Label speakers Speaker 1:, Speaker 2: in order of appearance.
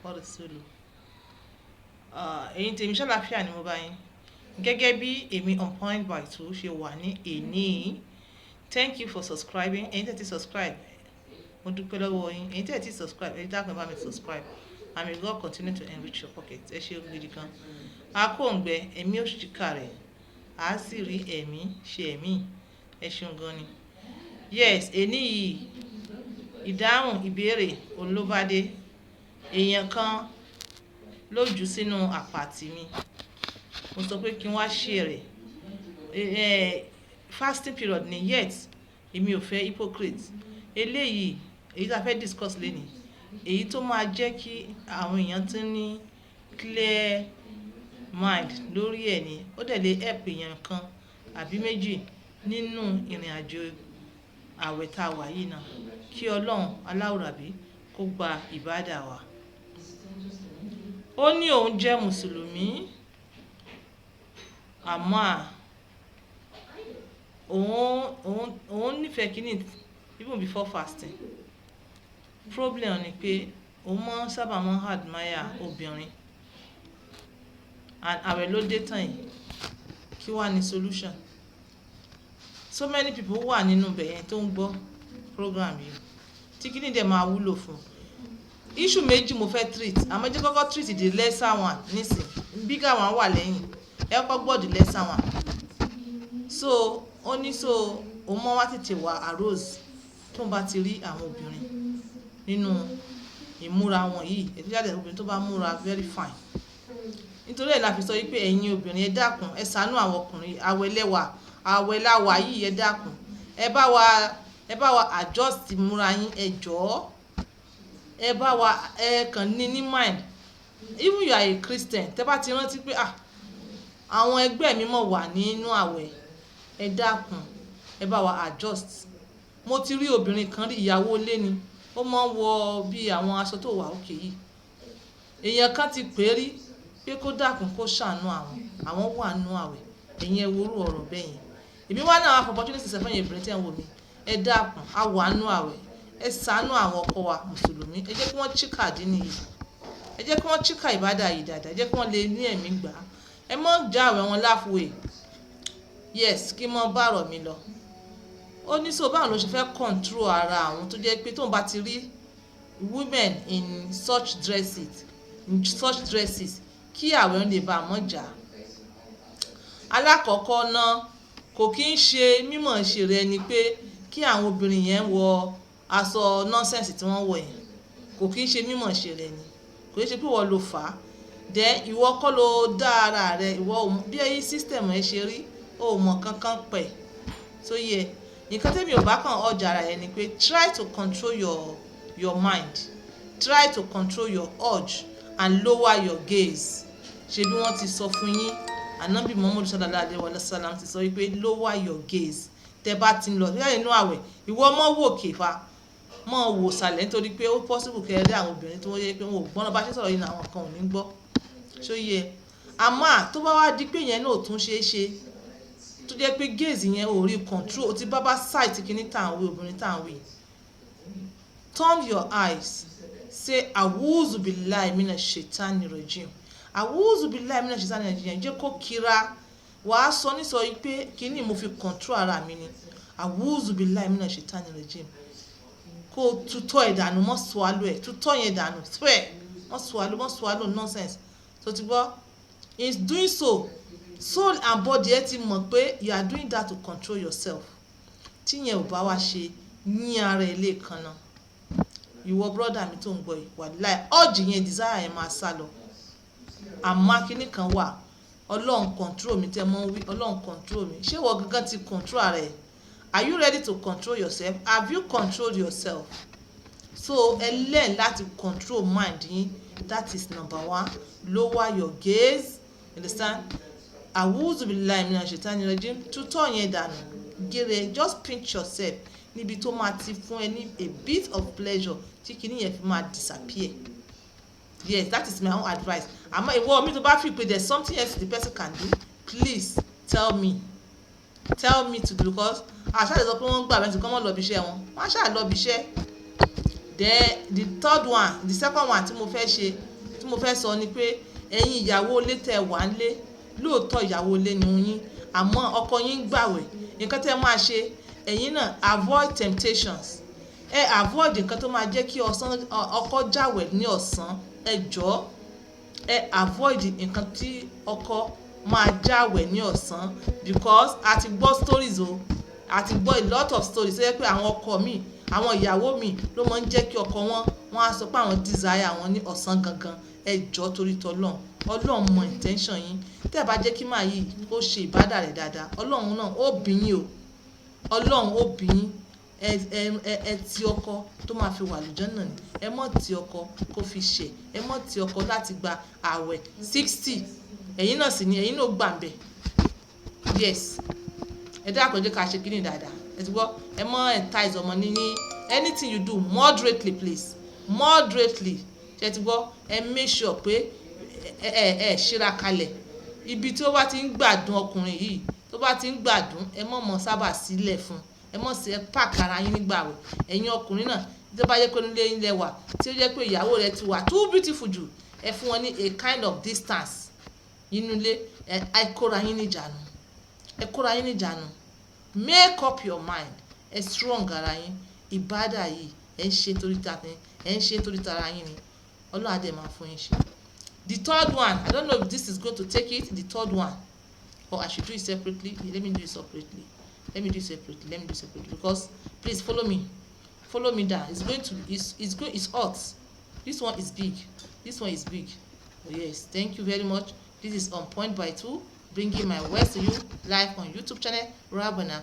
Speaker 1: Wa rasuluhu. Ẹ̀yin tèmi, ṣàlàáfíà ni mo bá yín. Gẹ́gẹ́ bí èmi On Point by Two ṣe wà ní èní. Thank you for subscribing. Ẹ̀yin tẹ́ ti subscribe, mo dúpẹ́ lọ́wọ́ yín. Ẹ̀yin tẹ́ ti subscribe, ẹ dákun, ẹ bá mi subscribe. And may God continue to enrich your pocket. Ẹ ṣé gidi gan. A kó òǹgbẹ, ẹ̀mí ò ṣìkà rẹ̀, a sì rí ẹ̀mí ṣe ẹ̀mí. Ẹ ṣeun gan ni. Yes, èní yìí, ìdáhùn ìbéèrè olóbádé. Èèyàn kan ló jù sínú àpàtì mi. Mo sọ pé kí n wá share rẹ̀. Fasting period ni, yet èmi ò fẹ́ hypocrite. Eléyìí, èyí tí a fẹ́ discuss lénìí, èyí tó máa jẹ́ kí àwọn èèyàn tí ní clear mind lórí ẹ̀ ni, ó dẹ̀ lè help èèyàn kan àbí méjì nínú ìrìnàjò àwẹ̀ tá a wà yìí náà. Kí Ọlọ́run aláwùrábí kó gba ìbádà wa. Ó ní òun jẹ́ Mùsùlùmí, àmọ́ òun nífẹ̀ẹ́ kíní even before fasting. Problem ni pé òun máa ń sábà máa ń admire obìnrin, and àwẹ̀ ló dé tán yìí. Kí wá ní solution? So many people wà nínú ibẹ̀ yẹn tó ń gbọ́ program yìí tí kíní dẹ̀ máa wúlò fún. Issue méjì mo fẹ́ treat, àmọ́ jẹ́ kọ́kọ́ treat the lesser one nísìn, bigger one wà lẹ́yìn. Ẹ kọ́kọ́ gbọ́ the lesser one. So ó ní so òun máa wá tètè wá arouse tó ń bá ti rí àwọn obìnrin nínú ìmúra wọn yìí, especially obìnrin tó bá múra very fine. Nítorí ẹ̀ la fi sọ wípé ẹ̀yin obìnrin, ẹ dákun, ẹ ṣàánú àwọn ọkùnrin. Àwẹ̀ lẹ́wà, àwẹ̀ láwà yìí, ẹ dákun, ẹ bá wa adjust ìmúra yín. Ẹ jọ̀ọ́, ẹ bá wa, ẹ kàn ní mind. Even you are a Christian, tẹ́ bá ti rántí pé, ah, àwọn ẹgbẹ́ mi mọ̀ wà nínú àwẹ̀, ẹ dákun, ẹ bá wa adjust. Mo ti rí obìnrin kan rí, ìyàwó ilé ni, ó máa ń wọ bí àwọn aṣọ tó wà òkè yìí. Èèyàn kan ti pè é rí pé kó dákun, kó ṣàánú àwọn, àwọn wà nínú àwẹ̀. Ẹ̀yin, ẹ wo irú ọ̀rọ̀ bẹ́ẹ̀ yẹn. Èmi wá náà opportunity sọ fún ẹ̀yin obìnrin tí ẹ̀ ń wò mí, ẹ dákun, a wà nínú àwẹ̀, ẹ ṣàánú àwọn ọkọ wa Mùsùlùmí. Ẹ jẹ́ kí wọ́n chíkà dín nìyí, ẹ jẹ́ kí wọ́n chíkà ìbádà yìí dáadáa, ẹ jẹ́ kí wọ́n lè ní ẹ̀mí gbà á. Ẹ má já àwẹ̀ wọn halfway. Yes, kí mọ́ bá ọ̀rọ̀ mi lọ. Ó ní so báwo ló ṣe fẹ́ control ara àwọn tó jẹ́ pé tóun bá ti rí women in such dresses, kí àwẹ̀ ń lè bá a mọ́ jà? Alákọ̀ọ́kọ́ náà, kò kí ń ṣe mímọ̀ ṣe rẹ ni pé kí àwọn obìnrin yẹn wọ aṣọ nonsense tí wọ́n wọ̀ yẹn. Kò kí ń ṣe mímọ̀ ṣe rẹ ni, kò kí ń ṣe pé ìwọ ló fà á. Then ìwọ kọ́ ló dá ara rẹ, ìwọ bí ẹyí system ẹ ṣe rí, o ò mọ̀ kankan pẹ̀ tó yẹ. Nǹkan tẹ́mi ò bá kàn ọjà ara ẹ ni pé try to control your mind, try to control your urge and lower your gaze. Ṣe bí wọ́n ti sọ fún yín, Ànábì Muhammadu sallallahu alaihi wa sallam ti sọ wípé lower your gaze tẹ́ bá ti ń lọ bíyà nínú àwẹ̀. Ìwọ mọ́ wò kèfà, mọ́ wò sàlẹ̀, nítorí pé ó possible kẹ́ ẹ rí àwọn obìnrin tó yẹ pé wọn ò gbọ́n. Bá ṣe sọ̀rọ̀ yìí ní àwọn kan ò ní gbọ́ ṣó yẹ. Àmọ́ tó bá wá di pé yẹn náà ò tún ṣeé ṣe, tó jẹ́ pé gaze yẹn ò rí control, ó ti bá bá sight kíní tá à ń wí, obìnrin tá à ń wí, turn your eyes, say "Awuzu billahi mina shaitani rajim, awuzu billahi mina shaitani rajim." Jẹ́ kó kira wàá sọ nísọ yìí pé kíní mo fi control ara mi ni, "Awuzu billahi mina shaitani rajim." Kó tutọ́ ẹ̀ dànù, mọ́ swallow ẹ̀, tutọ́ yẹn dànù, swear, mọ́ swallow, mọ́ swallow nonsense tó ti gbọ́. In doing so, soul and body ẹ ti mọ̀ pé you are doing that to control yourself. Tí yẹn ò bá wá ṣe, yín ara ẹ lẹ́ẹ̀kan náà. Ìwọ brother mi tó ń gbọ́ yìí, wàláì, urge yẹn, desire yẹn máa sá lọ. Àmọ́ kinní kan wà, "Ọlọ́run control mi," tẹ́ mọ́ ń wí, "Ọlọ́run control mi." Ṣé ìwọ gangan ti control ara ẹ̀? Are you ready to control yourself? Have you controlled yourself? So ẹ learn láti control mind yín. That is number one. Lower your gaze, understand? "Awuzu billahi minash shaitani rajim." Tutọ́ yẹn dànù gẹ́rẹ́. Just pinch yourself níbi tó máa ti fún ẹ ní a bit of pleasure tí kinní yẹn fi máa disappear. Yes, that is my own advice. Àmọ́ ìwọ mi tó bá feel pé there is something else the person can do, please tell me, tell me to do, because àṣà lè sọ pé wọ́n gbà bẹ́ẹ̀ tí kọ́ mọ́ lọ bí iṣẹ́ wọn, wọ́n á ṣáà lọ bí iṣẹ́. Then the third one, the second one tí mo fẹ́ ṣe Tí mo fẹ́ sọ ni pé ẹ̀yin ìyàwó ilé tẹ́ wà ń lé, lóòótọ́ ìyàwó ilé ni yín, àmọ́ ọkọ yín ń gbàwẹ̀. Nǹkan tí ẹ máa ṣe, ẹ̀yin náà, avoid temptations. Ẹ avoid nǹkan tó máa jẹ́ kí ọ̀sán ọkọ jáwẹ̀ ní ọ̀sán. Ẹ jọ̀ọ́, ẹ avoid nǹkan tí ọkọ máa jáwẹ̀ ní ọ̀sán, because a ti gbọ́ stories o, a ti gbọ́ a lot of stories tó jẹ́ pé àwọn ọkọ mi, àwọn ìyàwó mi ló máa ń jẹ́ kí ọkọ wọn, wọ́n á sọ pé àwọn desire àwọn ní ọ̀sán gangan. Ẹ jọ̀ọ́, torí t'Ọlọ́run, Ọlọ́run mọ intention yín. Tẹ́ ẹ bá jẹ́ kí màá yìí kó ṣe ìbádà rẹ̀ dáadáa, Ọlọ́run náà ó bí yín o, Ọlọ́run ó bí yín. Ẹ ti ọkọ tó máa fi wà lójọ́nà ni. Ẹ mọ̀ ti ọkọ kó fi ṣẹ̀, ẹ mọ̀ ti ọkọ láti gba àwẹ̀ 60. Ẹ̀yin náà sì ni ẹ̀yin náà gbà ń bẹ̀. Yes, ẹ dákun, ẹ jẹ́ ká ṣe kíní dáadáa. Ẹ ti gbọ́, ẹ mọ̀ entice ọmọ ní anything you do moderately, please, moderately. Ṣe ti gbọ́? Ẹ make sure pé ẹ ṣíra kalẹ̀. Ibi tí ó bá ti ń gbádùn, ọkùnrin yìí tó bá ti ń gbádùn, ẹ mọ̀ mọ̀ sábà sílẹ̀ fún ẹ, mọ̀ sí ẹ pààkì ara yín nígbà wẹ̀. Ẹ̀yin ọkùnrin náà, tó bá jẹ́ pé nílé yín lẹ wà, tí ó jẹ́ pé ìyàwó rẹ ti wà too beautiful jù, ẹ fún wọn ní a kind of distance nínú ilé. Ẹ kóra yín níjànú, ẹ kóra yín níjànú. Make up your mind, ẹ strong ara yín. Ìbádà yìí, ẹ ń ṣe torí ta ni, ẹ ń ṣe torí tara yín ni. Ọlọ́run á dẹ̀ máa fún yín ṣe. The third one, I don't know if this is going to take it, the third one, or I should do it separately. Let me do it separately, let me do it separately, let me do it separately, because please follow me, follow me down. It's going to it's going, it's hot. This one is big, this one is big. Oh yes, thank you very much. This is On Point by Two, bringing my words to you live on YouTube channel Rabana.